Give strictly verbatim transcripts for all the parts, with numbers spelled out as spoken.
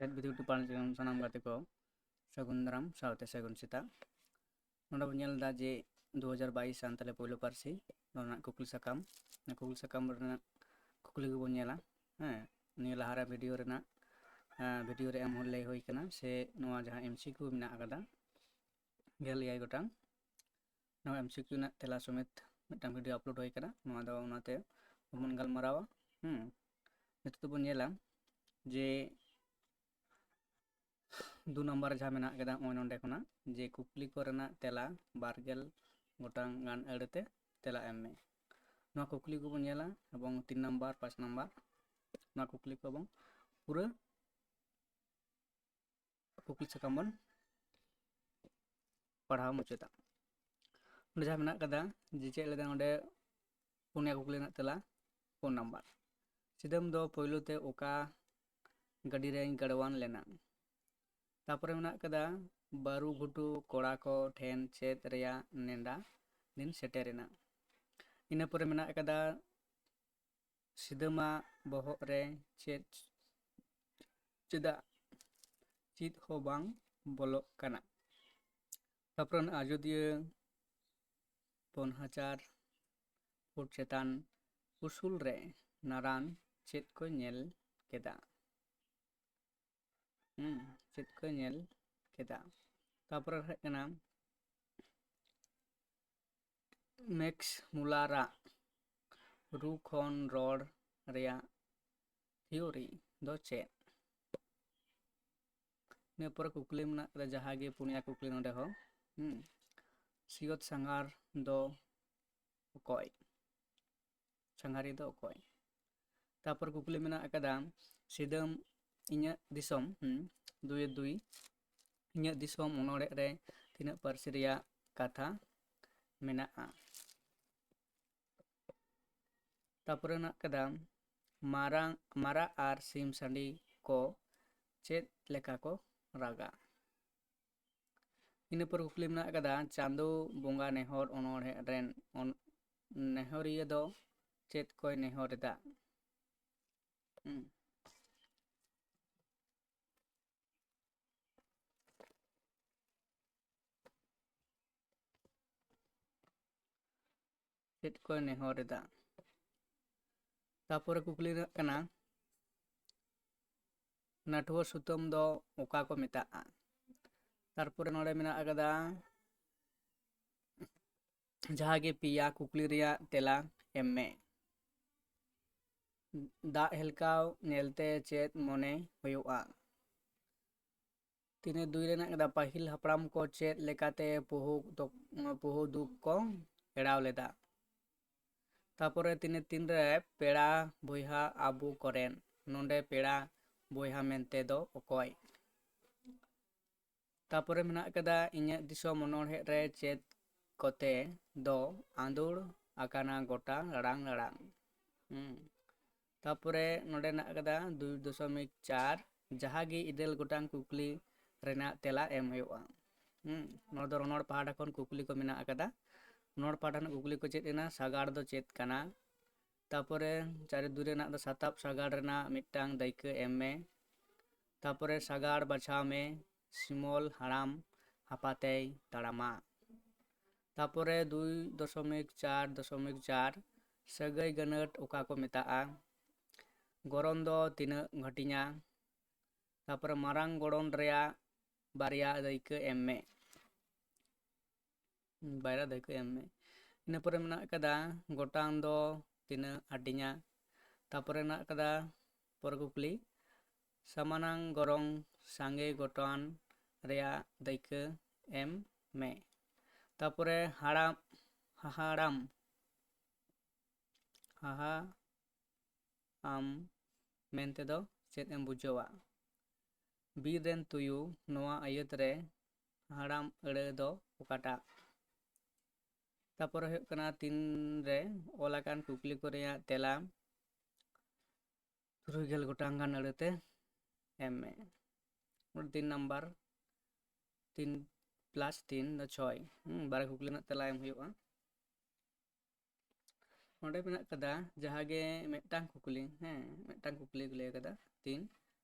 ᱥᱮᱫ ᱵᱤᱫᱩ ᱴᱩᱯᱟᱞ ᱥᱟᱱᱟᱢ ᱜᱟᱛᱮ ᱠᱚ ᱥᱟᱹᱜᱩᱱ ᱫᱟᱨᱟᱢ ᱥᱟᱶᱛᱮ ᱥᱟᱹᱜᱩᱱ ᱥᱮᱛᱟᱜ᱾ ᱱᱚᱰᱮ ᱵᱚᱱ ᱧᱮᱞ ᱮᱫᱟ ᱡᱮ ᱫᱩ ᱦᱟᱡᱟᱨ ᱵᱟᱭᱤᱥ ᱥᱟᱱᱛᱟᱲᱤ ᱯᱳᱭᱞᱳ ᱯᱟᱹᱨᱥᱤ ᱱᱚᱣᱟ ᱨᱮᱱᱟᱜ ᱠᱩᱠᱞᱤ ᱥᱟᱠᱟᱢ᱾ ᱚᱱᱟ ᱠᱩᱠᱞᱤ ᱥᱟᱠᱟᱢ ᱨᱮᱱᱟᱜ ᱠᱩᱠᱞᱤ ᱜᱮᱵᱚᱱ ᱧᱮᱞᱟ᱾ ᱦᱮᱸ, ᱱᱤᱭᱟᱹ ᱞᱟᱦᱟᱨᱮ ᱵᱷᱤᱰᱤᱭᱳ ᱨᱮᱱᱟᱜ, ᱦᱮᱸ, ᱵᱷᱤᱰᱤᱭᱳ ᱨᱮ ᱮᱢ ᱦᱚᱸ ᱞᱟᱹᱭ ᱦᱩᱭ ᱠᱟᱱᱟ, ᱥᱮ ᱱᱚᱣᱟ ᱡᱟᱦᱟᱸ ᱮᱢᱥᱤᱠᱤᱭᱩ ᱢᱮᱱᱟᱜ ᱟᱠᱟᱫᱟ ᱜᱮᱞ ᱮᱭᱟᱭ ᱜᱚᱴᱟᱝ, ᱱᱚᱣᱟ ᱮᱢᱥᱤᱠᱤᱭᱩ ᱨᱮᱱᱟᱜ ᱛᱮᱞᱟ ᱥᱚᱢᱮᱛ ᱢᱤᱫᱴᱟᱝ ᱵᱷᱤᱰᱤᱭᱳ ᱟᱯᱞᱳᱰ ᱦᱩᱭ ᱠᱟᱱᱟ, ᱱᱚᱣᱟ ᱫᱚ ᱚᱱᱟᱛᱮ ᱵᱟᱵᱚᱱ ᱜᱟᱞᱢᱟᱨᱟᱣᱟ᱾ ᱦᱮᱸ, ᱱᱤᱛᱚᱜ ᱫᱚᱵᱚᱱ ᱧᱮᱞᱟ ᱡᱮ ᱫᱩ ᱱᱟᱢᱵᱟᱨ ᱡᱟᱦᱟᱸ ᱢᱮᱱᱟᱜ ᱠᱟᱫᱟ, ᱱᱚᱜᱼᱚᱭ ᱱᱚᱸᱰᱮ ᱠᱷᱚᱱᱟᱜ ᱡᱮ ᱠᱩᱠᱞᱤ ᱠᱚᱨᱮᱱᱟᱜ ᱛᱮᱞᱟ ᱵᱟᱨ ᱜᱮᱞ ᱜᱚᱴᱟᱝ ᱜᱟᱱ ᱟᱹᱲᱟᱹᱛᱮ ᱛᱮᱞᱟ ᱮᱢ ᱢᱮ᱾ ᱱᱚᱣᱟ ᱠᱩᱠᱞᱤ ᱠᱚᱵᱚᱱ ᱧᱮᱞᱟ ᱮᱵᱚᱝ ᱛᱤᱱ ᱱᱟᱢᱵᱟᱨ, ᱯᱟᱸᱪ ᱱᱟᱢᱵᱟᱨ ᱱᱚᱣᱟ ᱠᱩᱠᱞᱤ ᱠᱚ ᱮᱵᱚᱝ ᱯᱩᱨᱟᱹ ᱠᱩᱠᱞᱤ ᱥᱟᱠᱟᱢ ᱵᱚᱱ ᱯᱟᱲᱦᱟᱣ ᱢᱩᱪᱟᱹᱫᱟ᱾ ᱚᱸᱰᱮ ᱡᱟᱦᱟᱸ ᱢᱮᱱᱟᱜ ᱠᱟᱫᱟ ᱡᱮ ᱪᱮᱫ ᱞᱮᱫᱟ ᱚᱸᱰᱮ ᱯᱩᱱᱭᱟ ᱠᱩᱠᱞᱤ ᱨᱮᱱᱟᱜ ᱛᱮᱞᱟ ᱯᱩᱱ ᱱᱟᱢᱵᱟᱨ᱾ ᱥᱤᱫᱟᱹᱢ ᱫᱚ ᱯᱳᱭᱞᱳ ᱛᱮ ᱚᱠᱟ ᱜᱟᱹᱰᱤ ᱨᱮᱧ ᱜᱟᱲᱣᱟᱱ ᱞᱮᱱᱟ? ᱛᱟᱯᱚᱨᱮ ᱢᱮᱱᱟᱜ ᱠᱟᱫᱟ ᱵᱟᱹᱨᱩ ᱜᱷᱩᱴᱩ ᱠᱚᱲᱟ ᱠᱚ ᱴᱷᱮᱱ ᱪᱮᱫ ᱨᱮᱭᱟᱜ ᱱᱮᱰᱟ ᱫᱤᱱ ᱥᱮᱴᱮᱨᱮᱱᱟ? ᱤᱱᱟᱹ ᱯᱚᱨᱮ ᱢᱮᱱᱟᱜ ᱠᱟᱫᱟ ᱥᱤᱫᱟᱹᱢᱟᱜ ᱵᱚᱦᱚᱜ ᱨᱮ ᱪᱮᱫ, ᱪᱮᱫᱟᱜ ᱪᱮᱫ ᱦᱚᱸ ᱵᱟᱝ ᱵᱚᱞᱚᱜ ᱠᱟᱱᱟ? ᱛᱟᱯᱚᱨᱮ ᱚᱱᱟ ᱟᱡᱳᱫᱤᱭᱟᱹ ᱯᱩᱱ ᱦᱟᱡᱟᱨ ᱯᱷᱩᱴ ᱪᱮᱛᱟᱱ ᱩᱥᱩᱞ ᱨᱮ ᱱᱟᱨᱟᱱ ᱪᱮᱫ ᱠᱚ ᱧᱮᱞ ᱠᱮᱫᱟ? ᱦᱩᱸ, ᱪᱮᱫ ᱠᱚ ᱧᱮᱞ ᱠᱮᱫᱟ? ᱛᱟᱯᱚᱨᱮ ᱦᱮᱡ ᱠᱟᱱᱟ ᱢᱮᱠᱥ ᱢᱩᱞᱟᱨᱟᱜ ᱨᱩ ᱠᱷᱚᱱ ᱨᱚᱲ ᱨᱮᱭᱟᱜ ᱛᱷᱤᱭᱳᱨᱤ ᱫᱚ ᱪᱮᱫ? ᱤᱱᱟᱹ ᱯᱚᱨᱮ ᱠᱩᱠᱞᱤ ᱢᱮᱱᱟᱜ ᱠᱟᱫᱟ, ᱡᱟᱦᱟᱸ ᱜᱮ ᱯᱩᱱᱭᱟ ᱠᱩᱠᱞᱤ ᱱᱚᱰᱮ ᱦᱚᱸ᱾ ᱦᱩᱸ, ᱥᱤᱭᱚᱛ ᱥᱟᱸᱜᱷᱟᱨ ᱫᱚ ᱚᱠᱚᱭ? ᱥᱟᱸᱜᱷᱟᱨᱤᱭᱟᱹ ᱫᱚ ᱚᱠᱚᱭ? ᱛᱟᱯᱚᱨ ᱠᱩᱠᱞᱤ ᱢᱮᱱᱟᱜ ᱟᱠᱟᱫᱟ, ᱥᱤᱫᱟᱹᱢ ᱤᱧᱟᱹᱜ ᱫᱤᱥᱚᱢ, ᱦᱩᱸ, ᱫᱩᱭ ᱫᱩᱭ, ᱤᱧᱟᱹᱜ ᱫᱤᱥᱚᱢ ᱚᱱᱚᱬᱦᱮ ᱨᱮ ᱛᱤᱱᱟᱹᱜ ᱯᱟᱹᱨᱥᱤ ᱨᱮᱭᱟᱜ ᱠᱟᱛᱷᱟ ᱢᱮᱱᱟᱜᱼᱟ? ᱛᱟᱯᱚᱨᱮ ᱢᱮᱱᱟᱜ ᱟᱠᱟᱫᱟ, ᱢᱟᱨᱟᱝ, ᱢᱟᱨᱟᱜ ᱟᱨ ᱥᱤᱢ ᱥᱟᱺᱰᱤ ᱠᱚ ᱪᱮᱫ ᱞᱮᱠᱟ ᱠᱚ ᱨᱟᱜᱟ? ᱤᱱᱟᱹ ᱯᱚᱨ ᱠᱩᱠᱞᱤ ᱢᱮᱱᱟᱜ ᱟᱠᱟᱫᱟ, ᱪᱟᱸᱫᱳ ᱵᱚᱸᱜᱟ ᱱᱮᱦᱚᱨ ᱚᱱᱚᱬᱦᱮ ᱨᱮᱱ ᱚᱱ-, ᱱᱮᱦᱚᱨᱤᱭᱟᱹ ᱫᱚ ᱪᱮᱫ ᱠᱚᱭ ᱱᱮᱦᱚᱨ ᱮᱫᱟ? ᱦᱩᱸ᱾ ᱪᱮᱫ ᱠᱚᱭ ᱱᱮᱦᱚᱨ ᱮᱫᱟ? ᱛᱟᱯᱚᱨᱮ ᱠᱩᱠᱞᱤ ᱨᱮᱱᱟᱜ ᱠᱟᱱᱟ, ᱱᱟᱹᱴᱷᱩᱣᱟᱹ ᱥᱩᱛᱟᱹᱢ ᱫᱚ ᱚᱠᱟ ᱠᱚ ᱢᱮᱛᱟᱜᱼᱟ? ᱛᱟᱨᱯᱚᱨᱮ ᱱᱚᱰᱮ ᱢᱮᱱᱟᱜ ᱟᱠᱟᱫᱟ ᱡᱟᱦᱟᱸ ᱜᱮ ᱯᱮᱭᱟ ᱠᱩᱠᱞᱤ ᱨᱮᱭᱟᱜ ᱛᱮᱞᱟ ᱮᱢ ᱢᱮ᱾ ᱫᱟᱜ ᱦᱮᱞᱠᱟᱣ ᱧᱮᱞᱛᱮ ᱪᱮᱫ ᱢᱚᱱᱮ ᱦᱩᱭᱩᱜᱼᱟ? ᱛᱤᱱᱟᱹᱜ ᱫᱩᱭ ᱨᱮᱱᱟᱜ ᱠᱟᱫᱟ, ᱯᱟᱹᱦᱤᱞ ᱦᱟᱯᱲᱟᱢ ᱠᱚ ᱪᱮᱫ ᱞᱮᱠᱟᱛᱮ ᱯᱩᱦᱩ ᱫᱚ-, ᱯᱩᱦᱩ ᱫᱩᱠ ᱠᱚ ᱮᱲᱟᱣ ᱞᱮᱫᱟ? ᱛᱟᱯᱚᱨᱮ ᱛᱤᱱᱟᱹᱜ ᱛᱤᱱ ᱨᱮ ᱯᱮᱲᱟ ᱵᱚᱭᱦᱟ ᱟᱵᱚ ᱠᱚᱨᱮᱱ, ᱱᱚᱰᱮ ᱯᱮᱲᱟ ᱵᱚᱭᱦᱟ ᱢᱮᱱᱛᱮ ᱫᱚ ᱚᱠᱚᱭ? ᱛᱟᱯᱚᱨᱮ ᱢᱮᱱᱟᱜ ᱠᱟᱫᱟ ᱤᱧᱟᱹᱜ ᱫᱤᱥᱚᱢ ᱚᱱᱚᱬᱦᱮ ᱨᱮ ᱪᱮᱫ ᱠᱚᱛᱮ ᱫᱚ ᱟᱸᱫᱳᱲ ᱟᱠᱟᱱᱟ ᱜᱚᱴᱟ ᱞᱟᱲᱟᱝ ᱞᱟᱲᱟᱝ᱾ ᱦᱩᱸ᱾ ᱛᱟᱯᱚᱨᱮ ᱱᱚᱰᱮ ᱢᱮᱱᱟᱜ ᱠᱟᱫᱟ ᱫᱩᱭ ᱫᱚᱥᱚᱢᱤᱠ ᱪᱟᱨ, ᱡᱟᱦᱟᱸ ᱜᱮ ᱤᱨᱟᱹᱞ ᱜᱚᱴᱟᱝ ᱠᱩᱠᱞᱤ ᱨᱮᱱᱟᱜ ᱛᱮᱞᱟ ᱮᱢ ᱦᱩᱭᱩᱜᱼᱟ᱾ ᱦᱩᱸ᱾ ᱱᱚᱣᱟ ᱫᱚ ᱨᱚᱱᱚᱲ ᱯᱟᱦᱴᱟ ᱠᱷᱚᱱ ᱠᱩᱠᱞᱤ ᱠᱚ ᱢᱮᱱᱟᱜ ᱟᱠᱟᱫᱟ᱾ ᱨᱚᱱᱚᱲ ᱯᱟᱦᱴᱟ ᱨᱮᱱᱟᱜ ᱠᱩᱠᱞᱤ ᱠᱚ ᱪᱮᱫ ᱮᱱᱟ? ᱥᱟᱜᱟᱲ ᱫᱚ ᱪᱮᱫ ᱠᱟᱱᱟ? ᱛᱟᱯᱚᱨᱮ ᱪᱟᱨᱮ ᱫᱩᱭ ᱨᱮᱱᱟᱜ ᱫᱚ ᱥᱟᱛᱟᱵ ᱥᱟᱜᱟᱲ ᱨᱮᱱᱟᱜ ᱢᱤᱫᱴᱟᱝ ᱫᱟᱹᱭᱠᱟᱹ ᱮᱢ ᱢᱮ᱾ ᱛᱟᱯᱚᱨᱮ ᱥᱟᱜᱟᱲ ᱵᱟᱪᱷᱟᱣ ᱢᱮ, ᱥᱤᱢᱚᱞ ᱦᱟᱲᱟᱢ ᱦᱟᱯᱟᱛᱮᱭ ᱛᱟᱲᱟᱢᱟ᱾ ᱛᱟᱯᱚᱨᱮ ᱫᱩᱭ ᱫᱚᱥᱚᱢᱤᱠ ᱪᱟᱨ ᱫᱚᱥᱚᱢᱤᱠ ᱪᱟᱨ, ᱥᱟᱹᱜᱟᱹᱭ ᱜᱟᱹᱱᱟᱹᱴ ᱚᱠᱟ ᱠᱚ ᱢᱮᱛᱟᱜᱼᱟ? ᱜᱚᱲᱚᱱ ᱫᱚ ᱛᱤᱱᱟᱹᱜ ᱦᱟᱹᱴᱤᱧᱟ? ᱛᱟᱯᱚᱨᱮ ᱢᱟᱨᱟᱝ ᱜᱚᱲᱚᱱ ᱨᱮᱭᱟᱜ ᱵᱟᱨᱭᱟ ᱫᱟᱹᱭᱠᱟᱹ ᱮᱢ ᱢᱮ᱾ ᱵᱟᱨᱭᱟ ᱫᱟᱹᱭᱠᱟᱹ ᱮᱢ ᱢᱮ᱾ ᱤᱱᱟᱹ ᱯᱚᱨᱮ ᱢᱮᱱᱟᱜ ᱠᱟᱫᱟ ᱜᱚᱴᱟᱝ ᱫᱚ ᱛᱤᱱᱟᱹᱜ ᱦᱟᱹᱴᱤᱧᱟ? ᱛᱟᱯᱚᱨᱮ ᱢᱮᱱᱟᱜ ᱠᱟᱫᱟ ᱯᱚᱨᱮ ᱠᱩᱠᱞᱤ, ᱥᱟᱢᱟᱱᱟᱝ ᱜᱚᱨᱚᱝ ᱥᱟᱸᱜᱮ ᱜᱚᱴᱟᱱ ᱨᱮᱭᱟᱜ ᱫᱟᱹᱭᱠᱟᱹ ᱮᱢ ᱢᱮ᱾ ᱛᱟᱯᱚᱨᱮ ᱦᱟᱲᱟᱢ, ᱦᱟᱦᱟᱲᱟᱢ, ᱦᱟᱦᱟ ᱟᱢ ᱢᱮᱱᱛᱮ ᱫᱚ ᱪᱮᱫ ᱮᱢ ᱵᱩᱡᱷᱟᱹᱣᱟ? ᱵᱤᱨ ᱨᱮᱱ ᱛᱩᱭᱩ, ᱱᱚᱣᱟ ᱟᱹᱭᱟᱹᱛ ᱨᱮ ᱦᱟᱲᱟᱢ ᱟᱹᱲᱟᱹ ᱫᱚ ᱚᱠᱟᱴᱟᱜ? ᱛᱟᱯᱚᱨᱮ ᱦᱩᱭᱩᱜ ᱠᱟᱱᱟ ᱛᱤᱱ ᱨᱮ ᱚᱞ ᱟᱠᱟᱱ ᱠᱩᱠᱞᱤ ᱠᱚ ᱨᱮᱭᱟᱜ ᱛᱮᱞᱟ ᱛᱩᱨᱩᱭ ᱜᱮᱞ ᱜᱚᱴᱟᱝ ᱜᱟᱱ ᱟᱹᱲᱟᱹ ᱛᱮ ᱮᱢ ᱢᱮ᱾ ᱛᱤᱱ ᱱᱟᱢᱵᱟᱨ, ᱛᱤᱱ ᱯᱞᱟᱥ ᱛᱤᱱ ᱫᱚ ᱪᱷᱚᱭ᱾ ᱦᱩᱸ, ᱵᱟᱨᱭᱟ ᱠᱩᱠᱞᱤ ᱨᱮᱱᱟᱜ ᱛᱮᱞᱟ ᱮᱢ ᱦᱩᱭᱩᱜᱼᱟ᱾ ᱚᱸᱰᱮ ᱢᱮᱱᱟᱜ ᱠᱟᱫᱟ ᱡᱟᱦᱟᱸ ᱜᱮ ᱢᱤᱫᱴᱟᱝ ᱠᱩᱠᱞᱤ, ᱦᱮᱸ, ᱢᱤᱫᱴᱟᱝ ᱠᱩᱠᱞᱤ ᱠᱚ ᱞᱟᱹᱭ ᱠᱟᱫᱟ, ᱛᱤᱱ᱾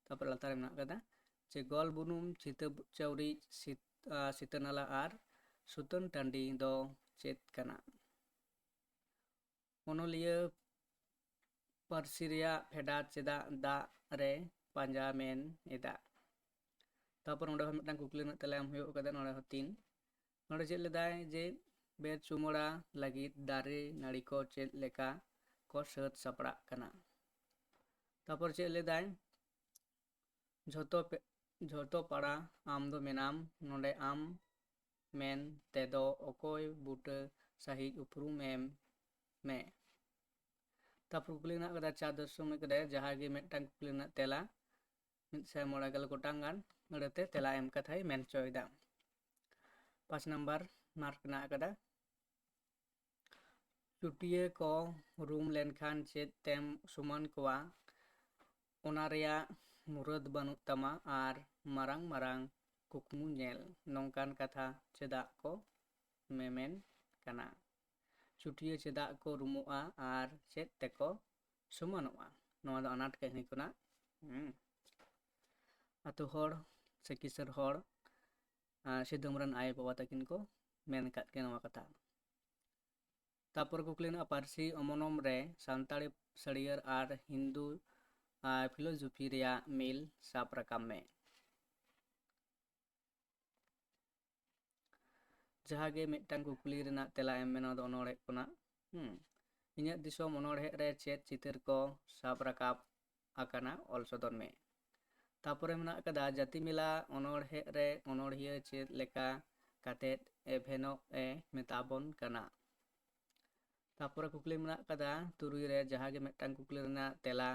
ᱛᱟᱯᱚᱨ ᱞᱟᱛᱟᱨ ᱨᱮ ᱢᱮᱱᱟᱜ ᱠᱟᱫᱟ ᱡᱮ ᱜᱚᱞ ᱵᱩᱱᱩᱢ, ᱥᱤᱛᱟᱹ ᱪᱟᱹᱣᱨᱤᱡ, ᱥᱤᱛ-, ᱟ, ᱥᱤᱛᱟᱹ ᱱᱟᱞᱟ ᱟᱨ ᱥᱩᱛᱟᱹᱱ ᱴᱟᱺᱰᱤ ᱫᱚ ᱪᱮᱫ ᱠᱟᱱᱟ? ᱚᱱᱚᱞᱤᱭᱟᱹ ᱯᱟᱹᱨᱥᱤ ᱨᱮᱭᱟᱜ ᱯᱷᱮᱰᱟᱛ ᱪᱮᱫᱟᱜ ᱫᱟᱜ ᱨᱮ ᱯᱟᱸᱡᱟ ᱢᱮᱱ ᱮᱫᱟ? ᱛᱟᱯᱚᱨ ᱱᱚᱰᱮ ᱦᱚᱸ ᱢᱤᱫᱴᱟᱝ ᱠᱩᱠᱞᱤ ᱨᱮᱱᱟᱜ ᱛᱮᱞᱟ ᱮᱢ ᱦᱩᱭᱩᱜ ᱠᱟᱱᱟ, ᱱᱚᱰᱮ ᱦᱚᱸ ᱛᱤᱱ᱾ ᱱᱚᱰᱮ ᱪᱮᱫ ᱞᱮᱫᱟᱭ ᱡᱮ ᱵᱮᱨ ᱪᱩᱢᱟᱹᱲᱟ ᱞᱟᱹᱜᱤᱫ ᱫᱟᱨᱮ ᱱᱟᱹᱲᱤ ᱠᱚ ᱪᱮᱫ ᱞᱮᱠᱟ ᱠᱚ ᱥᱟᱹᱛ ᱥᱟᱯᱲᱟᱜ ᱠᱟᱱᱟ? ᱛᱟᱯᱚᱨ ᱪᱮᱫ ᱞᱮᱫᱟᱭ, ᱡᱷᱚᱛᱚ ᱯᱮ-, ᱡᱷᱚᱛᱚ ᱯᱟᱲᱟ ᱟᱢ ᱫᱚ ᱢᱮᱱᱟᱢ ᱱᱚᱰᱮ ᱟᱢ ᱢᱮᱱ ᱛᱮᱫᱚ ᱚᱠᱚᱭ ᱵᱩᱴᱟᱹ ᱥᱟᱹᱦᱤᱡ ᱩᱯᱨᱩᱢ ᱮᱢ ᱢᱮ᱾ ᱛᱟᱯᱚᱨ ᱠᱩᱠᱞᱤ ᱢᱮᱱᱟᱜ ᱠᱟᱫᱟ ᱪᱟᱨ ᱫᱚᱥᱚᱢᱤᱠ ᱨᱮ ᱡᱟᱦᱟᱸ ᱜᱮ ᱢᱤᱫᱴᱟᱝ ᱠᱩᱠᱞᱤ ᱨᱮᱱᱟᱜ ᱛᱮᱞᱟ ᱢᱤᱫ ᱥᱟᱭ ᱢᱚᱬᱮ ᱜᱮᱞ ᱜᱚᱴᱟᱝ ᱜᱟᱱ ᱟᱹᱲᱟᱹᱛᱮ ᱛᱮᱞᱟ ᱮᱢ ᱠᱟᱛᱷᱟᱭ ᱢᱮᱱ ᱦᱚᱪᱚᱭᱮᱫᱟ᱾ ᱯᱟᱸᱪ ᱱᱟᱢᱵᱟᱨ ᱢᱟᱨᱠ ᱢᱮᱱᱟᱜ ᱟᱠᱟᱫᱟ, ᱪᱩᱴᱤᱭᱟᱹ ᱠᱚ ᱨᱩᱢ ᱞᱮᱱᱠᱷᱟᱱ ᱪᱮᱫ ᱛᱮᱢ ᱥᱩᱢᱟᱱ ᱠᱚᱣᱟ? ᱚᱱᱟ ᱨᱮᱭᱟᱜ ᱢᱩᱨᱟᱹᱫ ᱵᱟᱹᱱᱩᱜ ᱛᱟᱢᱟ ᱟᱨ ᱢᱟᱨᱟᱝ ᱢᱟᱨᱟᱝ ᱠᱩᱠᱢᱩ ᱧᱮᱞ, ᱱᱚᱝᱠᱟᱱ ᱠᱟᱛᱷᱟ ᱪᱮᱫᱟᱜ ᱠᱚ ᱢᱮᱢᱮᱱ ᱠᱟᱱᱟ? ᱪᱩᱴᱤᱭᱟᱹ ᱪᱮᱫᱟᱜ ᱠᱚ ᱨᱩᱢᱩᱜᱼᱟ ᱟᱨ ᱪᱮᱫ ᱛᱮᱠᱚ ᱥᱚᱢᱟᱱᱚᱜᱼᱟ? ᱱᱚᱣᱟ ᱫᱚ ᱟᱱᱟᱴ ᱠᱟᱹᱦᱱᱤ ᱠᱷᱚᱱᱟᱜ, ᱦᱩᱸ, ᱟᱛᱳ ᱦᱚᱲ ᱥᱮ ᱠᱤᱥᱟᱹᱬ ᱦᱚᱲ, ᱟᱨ ᱥᱤᱫᱟᱹᱢ ᱨᱮᱱ ᱟᱭᱳ ᱵᱟᱵᱟ ᱛᱟᱹᱠᱤᱱ ᱠᱚ ᱢᱮᱱ ᱟᱠᱟᱫ ᱜᱮᱭᱟ ᱱᱚᱣᱟ ᱠᱟᱛᱷᱟ᱾ ᱛᱟᱯᱚᱨ ᱠᱩᱠᱞᱤ ᱢᱮᱱᱟᱜᱼᱟ, ᱯᱟᱹᱨᱥᱤ ᱚᱢᱚᱱᱚᱢ ᱨᱮ ᱥᱟᱱᱛᱟᱲᱤ ᱥᱟᱹᱲᱤᱭᱟᱹᱨ ᱟᱨ ᱦᱤᱱᱫᱩ, ᱟᱨ, ᱯᱷᱤᱞᱳᱡᱚᱯᱷᱤ ᱨᱮᱭᱟᱜ ᱢᱤᱞ ᱥᱟᱵ ᱨᱟᱠᱟᱵ ᱢᱮ᱾ ᱡᱟᱦᱟᱸ ᱜᱮ ᱢᱤᱫᱴᱟᱝ ᱠᱩᱠᱞᱤ ᱨᱮᱱᱟᱜ ᱛᱮᱞᱟ ᱮᱢ ᱢᱮ ᱱᱚᱣᱟ ᱫᱚ ᱚᱱᱚᱬᱦᱮ ᱠᱷᱚᱱᱟᱜ᱾ ᱦᱩᱸ᱾ ᱤᱧᱟᱹᱜ ᱫᱤᱥᱚᱢ ᱚᱱᱚᱬᱦᱮ ᱨᱮ ᱪᱮᱫ ᱪᱤᱛᱟᱹᱨ ᱠᱚ ᱥᱟᱵ ᱨᱟᱠᱟᱵ ᱟᱠᱟᱱᱟ, ᱚᱞ ᱥᱚᱫᱚᱨ ᱢᱮ᱾ ᱛᱟᱯᱚᱨᱮ ᱢᱮᱱᱟᱜ ᱟᱠᱟᱫᱟ ᱡᱟᱹᱛᱤ ᱢᱮᱞᱟ ᱚᱱᱚᱬᱦᱮ ᱨᱮ ᱚᱱᱚᱬᱦᱤᱭᱟᱹ ᱪᱮᱫ ᱞᱮᱠᱟ ᱠᱟᱛᱮᱫ ᱮᱵᱷᱮᱱᱚᱜ ᱮ ᱢᱮᱛᱟ ᱵᱚᱱ ᱠᱟᱱᱟ? ᱛᱟᱯᱚᱨᱮ ᱠᱩᱠᱞᱤ ᱢᱮᱱᱟᱜ ᱟᱠᱟᱫᱟ ᱛᱩᱨᱩᱭ ᱨᱮ ᱡᱟᱦᱟᱸ ᱜᱮ ᱢᱤᱫᱴᱟᱝ ᱠᱩᱠᱞᱤ ᱨᱮᱱᱟᱜ ᱛᱮᱞᱟ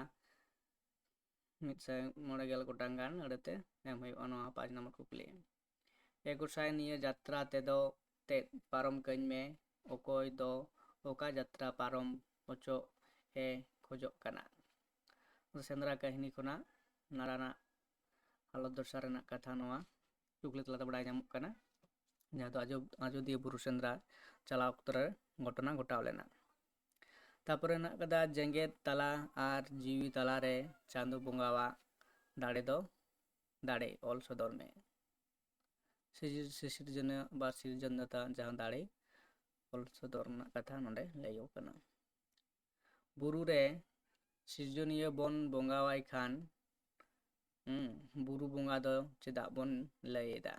ᱢᱤᱫ ᱥᱟᱭ ᱢᱚᱬᱮ ᱜᱮᱞ ᱜᱚᱴᱟᱝ ᱜᱟᱱ ᱟᱹᱲᱟᱹᱛᱮ ᱮᱢ ᱦᱩᱭᱩᱜᱼᱟ ᱱᱚᱣᱟ ᱯᱟᱸᱪ ᱱᱚᱢᱵᱚᱨ ᱠᱩᱠᱞᱤ᱾ ᱮ ᱜᱚᱸᱥᱟᱭ ᱱᱤᱭᱟᱹ ᱡᱟᱛᱨᱟ ᱛᱮᱫᱚ ᱛᱮᱫ ᱯᱟᱨᱚᱢ ᱠᱟᱹᱧ ᱢᱮ, ᱚᱠᱚᱭ ᱫᱚ ᱚᱠᱟ ᱡᱟᱛᱨᱟ ᱯᱟᱨᱚᱢ ᱚᱪᱚᱜ ᱮ ᱠᱷᱚᱡᱚᱜ ᱠᱟᱱᱟ? ᱥᱮᱸᱫᱽᱨᱟ ᱠᱟᱹᱦᱱᱤ ᱠᱷᱚᱱᱟᱜ ᱱᱟᱨᱟᱱᱟᱜ ᱦᱟᱞᱚᱛ ᱫᱚᱥᱟ ᱨᱮᱱᱟᱜ ᱠᱟᱛᱷᱟ ᱱᱚᱣᱟ ᱠᱩᱠᱞᱤ ᱛᱟᱞᱟᱛᱮ ᱵᱟᱲᱟᱭ ᱧᱟᱢᱚᱜ ᱠᱟᱱᱟ, ᱡᱟᱦᱟᱸ ᱫᱚ ᱟᱡᱚ-, ᱟᱡᱚᱫᱤᱭᱟᱹ ᱵᱩᱨᱩ ᱥᱮᱸᱫᱽᱨᱟ ᱪᱟᱞᱟᱣ ᱚᱠᱛᱚ ᱨᱮ ᱜᱷᱚᱴᱚᱱᱟ ᱜᱷᱚᱴᱟᱣ ᱞᱮᱱᱟ᱾ ᱛᱟᱯᱚᱨᱮ ᱦᱮᱱᱟᱜ ᱠᱟᱫᱟ ᱡᱮᱜᱮᱛ ᱛᱟᱞᱟ ᱟᱨ ᱡᱤᱣᱤ ᱛᱟᱞᱟᱨᱮ ᱪᱟᱸᱫᱚ ᱵᱚᱸᱜᱟᱣᱟᱜ ᱫᱟᱲᱮ ᱫᱚ ᱫᱟᱲᱮ ᱚᱞ ᱥᱚᱫᱚᱨ ᱢᱮ᱾ ᱥᱤᱥᱤᱨ-, ᱥᱤᱥᱤᱨᱡᱟᱹᱱᱤᱭᱟᱹ ᱵᱟ ᱥᱤᱨᱡᱚᱱᱫᱟᱛᱟ ᱡᱟᱦᱟᱸ ᱫᱟᱲᱮ ᱚᱞ ᱥᱚᱫᱚᱨ ᱨᱮᱱᱟᱜ ᱠᱟᱛᱷᱟ ᱱᱚᱰᱮ ᱞᱟᱹᱭᱚᱜ ᱠᱟᱱᱟ᱾ ᱵᱩᱨᱩ ᱨᱮ ᱥᱤᱨᱡᱚᱱᱤᱭᱟᱹ ᱵᱚᱱ ᱵᱚᱸᱜᱟᱣᱟᱭ ᱠᱷᱟᱱ, ᱦᱩᱸ, ᱵᱩᱨᱩ ᱵᱚᱸᱜᱟ ᱫᱚ ᱪᱮᱫᱟᱜ ᱵᱚᱱ ᱞᱟᱹᱭ ᱮᱫᱟ?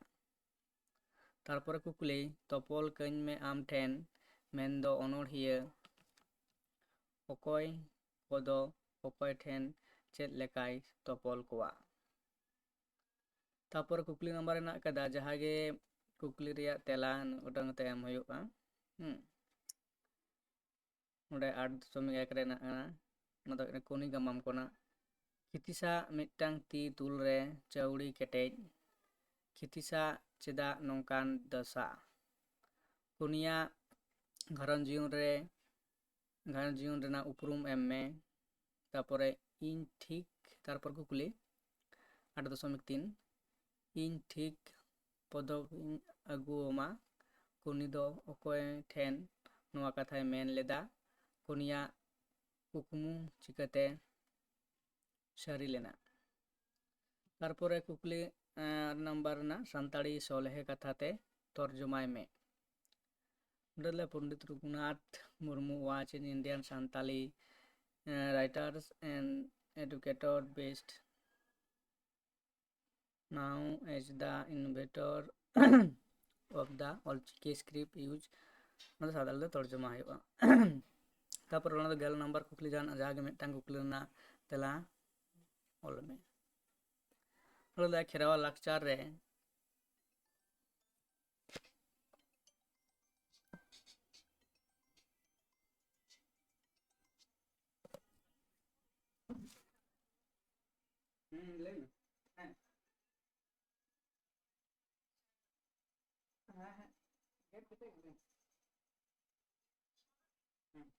ᱛᱟᱨᱯᱚᱨᱮ ᱠᱩᱠᱞᱤ, ᱛᱚᱯᱚᱞ ᱠᱟᱹᱧ ᱢᱮ ᱟᱢ ᱴᱷᱮᱱ, ᱢᱮᱱᱫᱚ ᱚᱱᱚᱬᱦᱤᱭᱟᱹ ᱚᱠᱚᱭ ᱠᱚᱫᱚ ᱚᱠᱚᱭ ᱴᱷᱮᱱ ᱪᱮᱫ ᱞᱮᱠᱟᱭ ᱛᱚᱯᱚᱞ ᱠᱚᱣᱟ? ᱛᱟᱨᱯᱚᱨ ᱠᱩᱠᱞᱤ ᱱᱟᱢᱵᱟᱨ ᱦᱮᱱᱟᱜ ᱟᱠᱟᱫᱟ, ᱡᱟᱦᱟᱸ ᱜᱮ ᱠᱩᱠᱞᱤ ᱨᱮᱭᱟᱜ ᱛᱮᱞᱟ ᱱᱩᱱᱟᱹᱜ ᱜᱚᱴᱟᱝ ᱠᱟᱛᱮ ᱮᱢ ᱦᱩᱭᱩᱜᱼᱟ᱾ ᱦᱩᱸ᱾ ᱱᱚᱰᱮ ᱟᱴ ᱫᱚᱥᱚᱢᱤᱠ ᱮᱠ ᱨᱮ ᱦᱮᱱᱟᱜ ᱠᱟᱱᱟ, ᱚᱱᱟ ᱫᱚ ᱦᱩᱭᱩᱜ ᱠᱟᱱᱟ ᱠᱚᱱᱤ ᱜᱟᱢᱟᱢ ᱠᱷᱚᱱᱟᱜ᱾ ᱠᱷᱤᱛᱤᱥᱟᱜ ᱢᱤᱫᱴᱟᱝ ᱛᱤ ᱛᱩᱞ ᱨᱮ ᱪᱟᱹᱣᱲᱤ ᱠᱮᱴᱮᱡ, ᱠᱷᱤᱛᱤᱥᱟᱜ ᱪᱮᱫᱟᱜ ᱱᱚᱝᱠᱟᱱ ᱫᱚᱥᱟ? ᱠᱚᱱᱤᱭᱟᱜ ᱜᱷᱟᱨᱚᱸᱡᱽ ᱡᱤᱭᱚᱱ ᱨᱮ, ᱜᱷᱟᱨᱚᱸᱡᱽ ᱡᱤᱭᱚᱱ ᱨᱮᱱᱟᱜ ᱩᱯᱨᱩᱢ ᱮᱢ ᱢᱮ᱾ ᱛᱟᱨᱯᱚᱨᱮ ᱤᱧ ᱴᱷᱤᱠ, ᱛᱟᱨᱯᱚᱨ ᱠᱩᱠᱞᱤ ᱟᱴ ᱫᱚᱥᱚᱢᱤᱠ ᱛᱤᱱ, ᱤᱧ ᱴᱷᱤᱠ ᱯᱚᱫᱚᱵ ᱤᱧ ᱟᱹᱜᱩ ᱟᱢᱟ᱾ ᱠᱚᱱᱤ ᱫᱚ ᱚᱠᱚᱭ ᱴᱷᱮᱱ ᱱᱚᱣᱟ ᱠᱟᱛᱷᱟᱭ ᱢᱮᱱ ᱞᱮᱫᱟ? ᱠᱚᱱᱤᱭᱟᱜ ᱠᱩᱠᱢᱩ ᱪᱤᱠᱟᱹᱛᱮ ᱥᱟᱹᱨᱤ ᱞᱮᱱᱟ? ᱛᱟᱨᱯᱚᱨᱮ ᱠᱩᱠᱞᱤ, ᱟᱨ ᱱᱟᱢᱵᱟᱨ ᱨᱮᱱᱟᱜ ᱥᱟᱱᱛᱟᱲᱤ ᱥᱚᱞᱦᱮ ᱠᱟᱛᱷᱟ ᱛᱮ ᱛᱚᱨᱡᱚᱢᱟᱭ ᱢᱮ᱾ ᱱᱚᱰᱮ ᱞᱮ Pandit Raghunath Murmu was an Indian Santali, uh, writers and educator based now as the inventor of the Ol Chiki script use, ᱚᱱᱟ ᱫᱚ ᱥᱟᱱᱛᱟᱲᱤ ᱫᱚ ᱛᱚᱨᱡᱚᱢᱟ ᱦᱩᱭᱩᱜᱼᱟ᱾ ᱛᱟᱨᱯᱚᱨ ᱚᱱᱟ ᱫᱚ ᱜᱮᱞ ᱱᱟᱢᱵᱟᱨ ᱠᱩᱠᱞᱤ ᱡᱟᱦᱟᱱᱟᱜ ᱡᱟᱦᱟᱸ ᱜᱮ ᱢᱤᱫᱴᱟᱝ ᱠᱩᱠᱞᱤ ᱨᱮᱱᱟᱜ ᱛᱮᱞᱟ ᱚᱞ ᱢᱮ᱾ ᱚᱱᱟ ᱫᱚ ᱠᱷᱮᱨᱣᱟᱞ ᱞᱟᱠᱪᱟᱨ ᱨᱮ ᱦᱩᱸ, ᱞᱟᱹᱭ ᱢᱮ᱾ ᱦᱮᱸ᱾ ᱦᱮᱸ, ᱦᱮᱸ᱾ ᱜᱮᱫ ᱠᱟᱛᱮ ᱜᱮ ᱞᱟᱹᱭ ᱢᱮ᱾ ᱦᱮᱸ᱾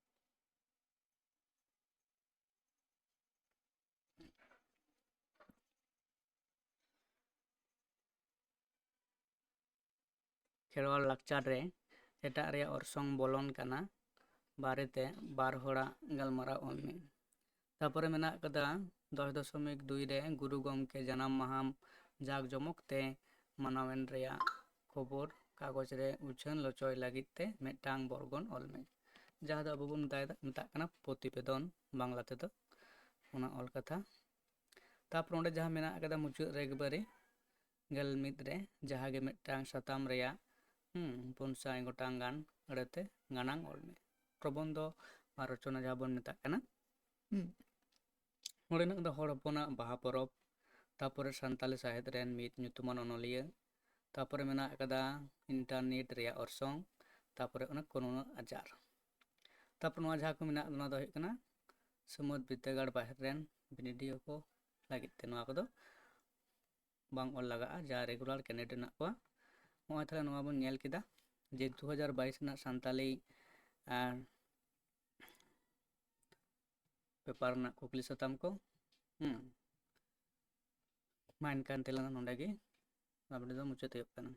ᱠᱷᱮᱨᱣᱟᱞ ᱞᱟᱠᱪᱟᱨ ᱨᱮ ᱮᱴᱟᱜ ᱨᱮᱭᱟᱜ ᱚᱨᱥᱚᱝ ᱵᱚᱞᱚᱱ ᱠᱟᱱᱟ ᱵᱟᱨᱮᱛᱮ ᱵᱟᱨ ᱦᱚᱲᱟᱜ ᱜᱟᱞᱢᱟᱨᱟᱣ ᱚᱞ ᱢᱮ᱾ ᱛᱟᱨᱯᱚᱨᱮ ᱢᱮᱱᱟᱜ ᱟᱠᱟᱫᱟ ᱫᱚᱥ ᱫᱚᱥᱚᱢᱤᱠ ᱫᱩᱭ ᱨᱮ ᱜᱩᱨᱩ ᱜᱚᱢᱠᱮ ᱡᱟᱱᱟᱢ ᱢᱟᱦᱟᱢ ᱡᱟᱠ ᱡᱚᱢᱚᱠ ᱛᱮ ᱢᱟᱱᱟᱣᱮᱱ ᱨᱮᱭᱟᱜ ᱠᱷᱚᱵᱚᱨ ᱠᱟᱜᱚᱡᱽ ᱨᱮ ᱩᱪᱷᱟᱹᱱ ᱞᱚᱪᱚᱭ ᱞᱟᱹᱜᱤᱫ ᱛᱮ ᱢᱤᱫᱴᱟᱝ ᱵᱚᱨᱜᱚᱱ ᱚᱞ ᱢᱮ᱾ ᱡᱟᱦᱟᱸ ᱫᱚ ᱟᱵᱚ ᱵᱚᱱ ᱢᱮᱛᱟᱭ ᱢᱮᱛᱟᱜ ᱠᱟᱱᱟ ᱯᱨᱚᱛᱤᱵᱮᱫᱚᱱ ᱵᱟᱝᱞᱟ ᱛᱮᱫᱚ, ᱚᱱᱟ ᱚᱞ ᱠᱟᱛᱷᱟ᱾ ᱛᱟᱨᱯᱚᱨ ᱚᱸᱰᱮ ᱡᱟᱦᱟᱸ ᱢᱮᱱᱟᱜ ᱟᱠᱟᱫᱟ ᱢᱩᱪᱟᱹᱫ ᱨᱮ ᱮᱠᱵᱟᱨᱮ ᱜᱮᱞ ᱢᱤᱫ ᱨᱮ, ᱡᱟᱦᱟᱸ ᱜᱮ ᱢᱤᱫᱴᱟᱝ ᱥᱟᱛᱟᱢ ᱨᱮᱭᱟᱜ ᱦᱩᱸ ᱯᱩᱱ ᱥᱟᱭ ᱜᱚᱴᱟᱝ ᱜᱟᱱ ᱟᱹᱲᱟᱹᱛᱮ ᱜᱟᱱᱟᱝ ᱚᱞ ᱢᱮ᱾ ᱯᱨᱚᱵᱚᱱᱫᱷᱚ ᱵᱟ ᱨᱚᱪᱚᱱᱟ ᱡᱟᱦᱟᱸ ᱵᱚᱱ ᱢᱮᱛᱟᱜ ᱠᱟᱱᱟ᱾ ᱦᱩᱸ᱾ ᱚᱸᱰᱮ ᱢᱮᱱᱟᱜ ᱟᱠᱟᱫᱟ ᱦᱚᱲ ᱦᱚᱯᱚᱱᱟᱜ ᱵᱟᱦᱟ ᱯᱚᱨᱚᱵᱽ, ᱛᱟᱨᱯᱚᱨᱮ ᱥᱟᱱᱛᱟᱞᱤ ᱥᱟᱶᱦᱮᱫ ᱨᱮᱱ ᱢᱤᱫ ᱧᱩᱛᱩᱢᱟᱱ ᱚᱱᱚᱞᱤᱭᱟᱹ, ᱛᱟᱨᱯᱚᱨᱮ ᱢᱮᱱᱟᱜ ᱟᱠᱟᱫᱟ ᱤᱱᱴᱟᱨᱱᱮᱴ ᱨᱮᱭᱟᱜ ᱚᱨᱥᱚᱝ, ᱛᱟᱨᱯᱚᱨᱮ ᱚᱱᱟ ᱠᱳᱨᱳᱱᱟ ᱟᱡᱟᱨ᱾ ᱛᱟᱨᱯᱚᱨ ᱱᱚᱣᱟ ᱡᱟᱦᱟᱸ ᱠᱚ ᱢᱮᱱᱟᱜ, ᱱᱚᱣᱟ ᱫᱚ ᱦᱩᱭᱩᱜ ᱠᱟᱱᱟ ᱥᱤᱢᱟᱹᱫ ᱵᱤᱨᱫᱟᱹᱜᱟᱲ ᱵᱟᱦᱮᱨ ᱨᱮᱱ ᱵᱤᱱᱤᱰᱤᱭᱟᱹ ᱠᱚ ᱞᱟᱹᱜᱤᱫ ᱛᱮ᱾ ᱱᱚᱣᱟ ᱠᱚᱫᱚ ᱵᱟᱝ ᱚᱞ ᱞᱟᱜᱟᱜᱼᱟ, ᱡᱟᱦᱟᱸ ᱨᱮᱜᱩᱞᱟᱨ ᱠᱮᱱᱰᱤᱰᱮᱴ ᱢᱮᱱᱟᱜ ᱠᱚᱣᱟ᱾ ᱱᱚᱜᱼᱚᱭ ᱛᱟᱦᱞᱮ ᱱᱚᱣᱟ ᱵᱚᱱ ᱧᱮᱞ ᱠᱮᱫᱟ ᱡᱮ ᱫᱩ ᱦᱟᱡᱟᱨ ᱵᱟᱭᱤᱥ ᱨᱮᱱᱟᱜ ᱥᱟᱱᱛᱟᱞᱤ ᱟᱨ ᱯᱮᱯᱟᱨ ᱨᱮᱱᱟᱜ ᱠᱩᱠᱞᱤ ᱥᱟᱛᱟᱢ ᱠᱚ᱾ ᱦᱩᱸ᱾ ᱢᱟ ᱮᱱᱠᱷᱟᱱ ᱛᱮᱞᱟᱝ ᱱᱚᱰᱮ ᱜᱮ ᱟᱯᱰᱮᱴ ᱫᱚ ᱢᱩᱪᱟᱹᱫ ᱦᱩᱭᱩᱜ ᱠᱟᱱᱟ᱾